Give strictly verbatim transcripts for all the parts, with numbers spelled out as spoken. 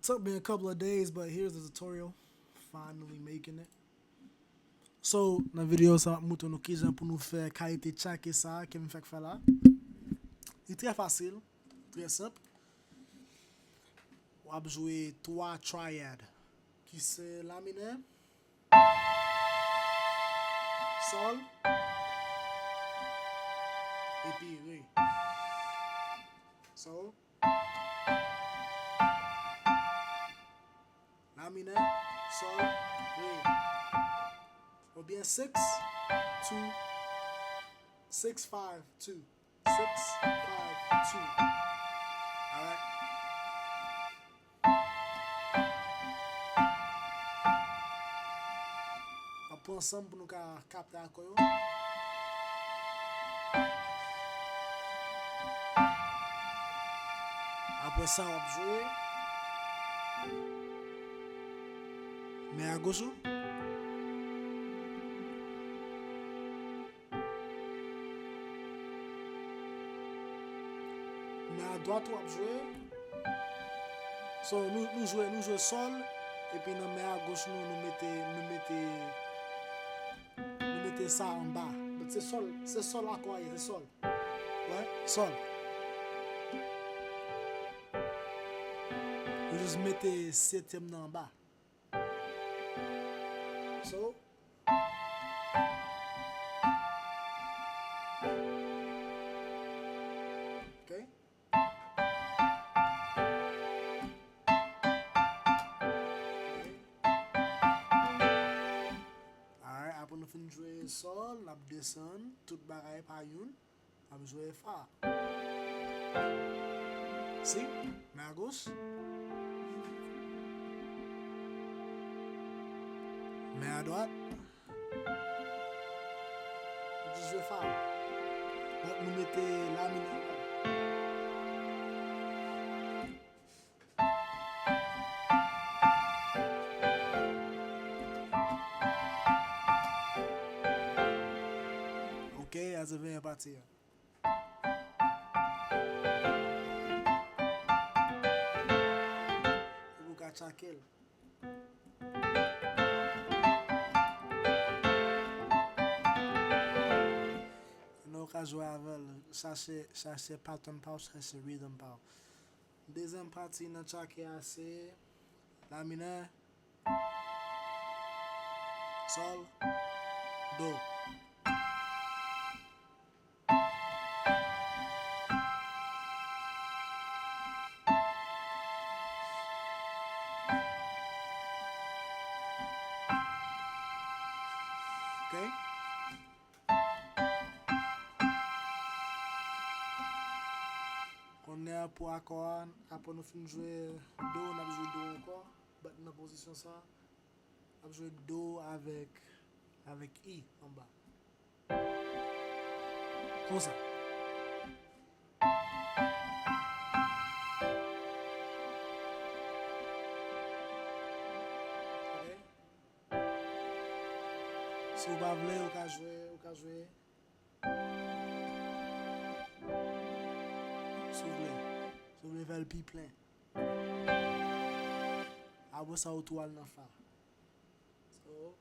Took me a couple of days, but here's the tutorial. Finally making it. So, nan videyo sa, m ap montre nou kijan pou nou fè kalite tchake sa ke m fèk fè la. Li trè fasil, trè senp. W ap jwe twa triad, ki se la minè, sòl, epi re. So, la minè, sòl, re. Oubyen six, two, six, five, two. Six, five, two. Alright. Ap pran san m pou nou ka kapte akò yo. Apre sa, w ap jwe men a goch ou. Men a dwat w ap jwe. So, nou, nou jwe, nou jwe sòl, epi nan men a goch nou, nou mete, nou mete, nou mete sa anba. But se sòl, se sòl akò a ye, se sòl. Wè, sòl. Nou jis mete setyèm nan anba. So, ok. Alright, apre nou fin jwe sòl, n ap desann tout bagay pa youn. Ap jwe fa. Si, men a goch. Men a dwat. Epi jwe fa. Donk nou mete la minè. Ok, a se premye pati a. Epi w ka tchake l. Kounye a w ka jwe avè l, chache, chache pattern pa w, chache rhythm pa w. Dezyèm pati nan tchake a se la minè, sòl, do. Ok. Kounye a pou akò a, apre nou fin jwe do, n ap jwe do ankò, but nan pozisyon sa, n ap jwe do avèk, avèk i anba. Konsa. Ok. Si w pa vle, ou ka jwe, ou ka jwe. Si w vle. Si w vle fè l pi plen. Apre sa, ou tou al nan fa. So,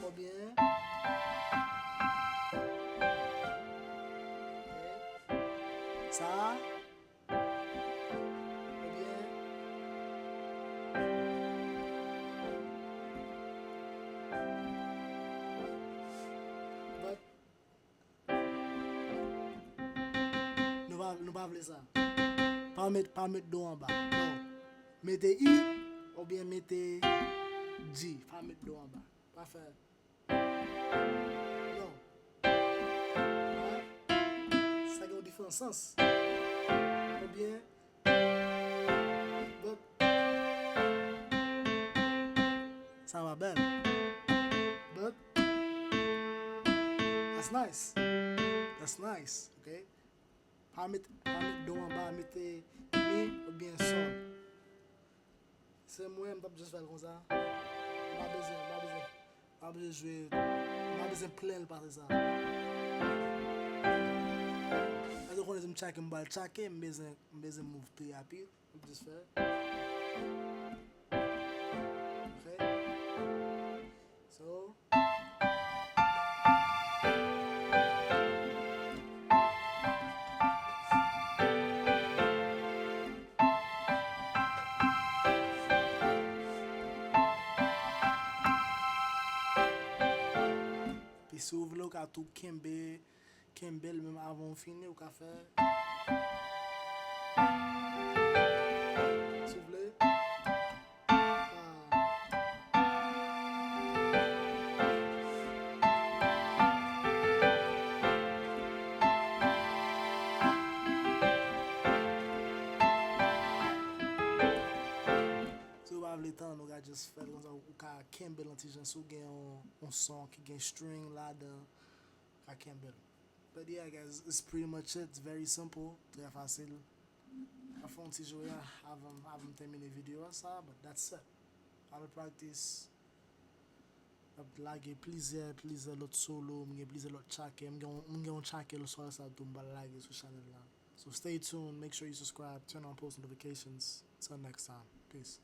oubyen, sa, oubyen, but, Nou pa, nou pa vle sa. Pa met, pa met do anba. Non. Mete i oubyen mete G. Pa met do anba. Pa fè. Non. Sa gen yon diferans sans. Oubyen But sa pa bèl. But that's nice. That's nice, ok? Pa met, pa met do anba, mete mi oubyen sòl. Se mwen, m t ap just fè l konsa. M pa bezwen, m pa bezwen. M pa bezwen jwe, m pa bezwen plen l pase sa. M Èske w konnen si m tchake, m pral tchake, m bezwen, m bezwen move pi rapid. M just fè. Ok. So, Epi si w vle, w ka tou kenbe, kenbe l menm avan w fini, w ka fè. Si w vle. Ah. Si w pa vle tann, ou ka just fè l konsa, ou ka kenbe l yon ti jan, si w gen yon, yon son ki gen string ladan, ou ka kenbe l. But yeah, guys, it's pretty much it. It's very simple, trè fasil. M ap fè yon ti jwe a avan, avan m tèmine videyo a sa, but that's it. I'll practice. M ap lage plizyè, plizyè lòt solo, m gen plizyè lòt tchake, m gen, m gen yon tchake lòt swa sa tou m pral lage sou chanèl la. So stay tuned, make sure you subscribe, turn on post notifications. Till next time, peace.